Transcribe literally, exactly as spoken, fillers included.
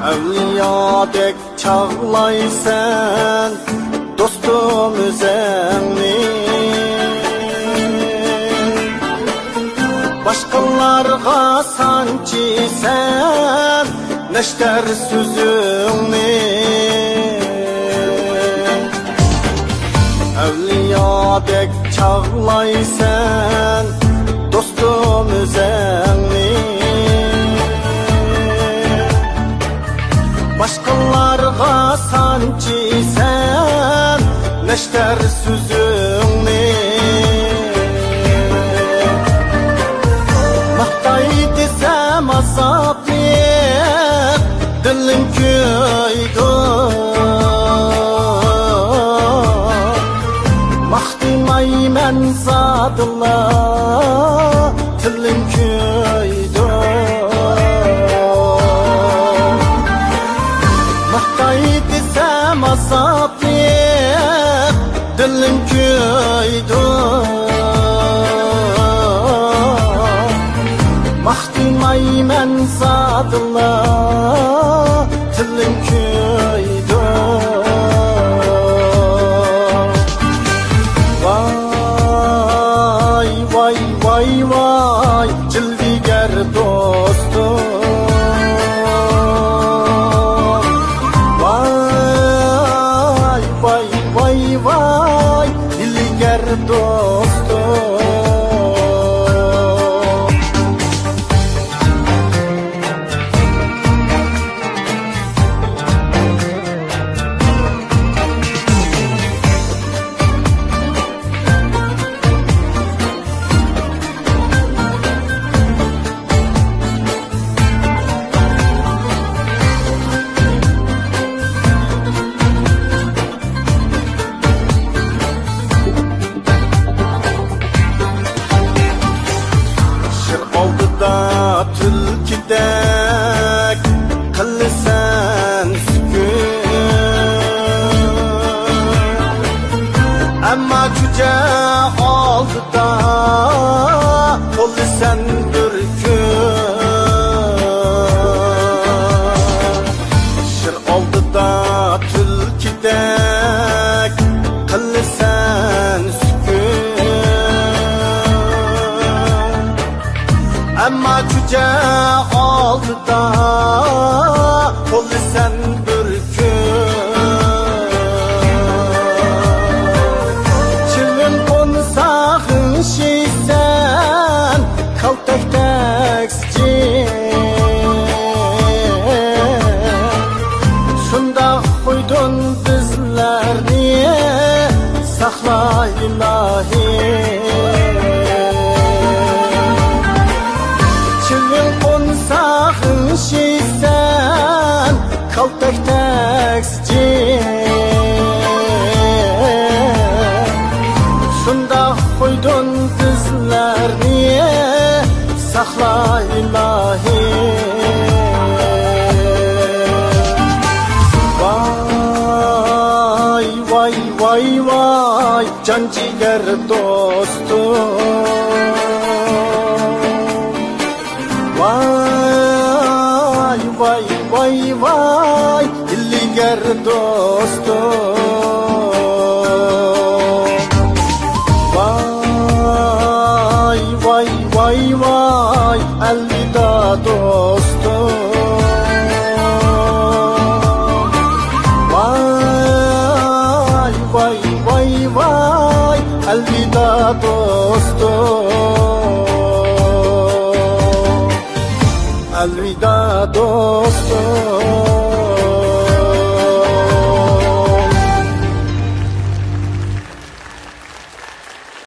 ئەۋلىيادەك چاغلايسەن دوستۇم ئۆزۈڭنى، باشقىلارغا سانچىسەن نەشتەر سۆزۈڭنى. ئەۋلىيادەك چاغلايسەن دوستۇم ئۆزۈڭنى، باشقىلارغا سانچىسەن نەشتەر سۆزۈڭنى. ماختاي دېسەم ئازابلىق دىلىم كۆيىدۇ، ماختىمايمەن زادىلا تىلىم كۆيىدۇ. ماختاي دېسەم ئازابلىق دىلىم كۆيىدۇ، ماختىمايمەن زادىلا تىلىم كۆيىدۇ. ۋاي، ۋاي، ۋاي، ۋاي، جىلۋىگەر دوستۇم. ۋاي، ۋاي، ۋاي، ۋاي، ھىيلىگەر دوستۇم. شىر ئالدىدا تۈلكىدەك قىلىسەن سۈكۈت، ئەمما چۈجە ئالدىدا بولىسەن بۈركۈت. شىر ئالدىدا تۈلكىدەك قىلىسەن سۈكۈت، ئەمما چۈجە ئالدىدا بولىسەن بۈركۈت. چىۋىن قونسا غىڭشىيسەن كالتەكتەك شۇنداق قويدۇن بىزلەرنى، ساقلا ئىلاھىم. چىۋىن قونسا غىڭشىيسەن كالتەكتەك شۇنداق قويدۇن بىزلەرنى، ساقلا ئىلاھىم. ۋاي، ۋاي، ۋاي، ۋاي، جان جىگەر دوستۇم. ۋاي، ۋاي، ۋاي، ۋاي، ھىيلىگەر دوستۇم. ۋاي، ۋاي، ۋاي، ۋاي، ئەلۋىدا دوستۇم. ۋاي، ۋاي، ۋاي، ۋاي، ئەلۋىدا دوستۇم. ئەلۋىدا دوستۇم.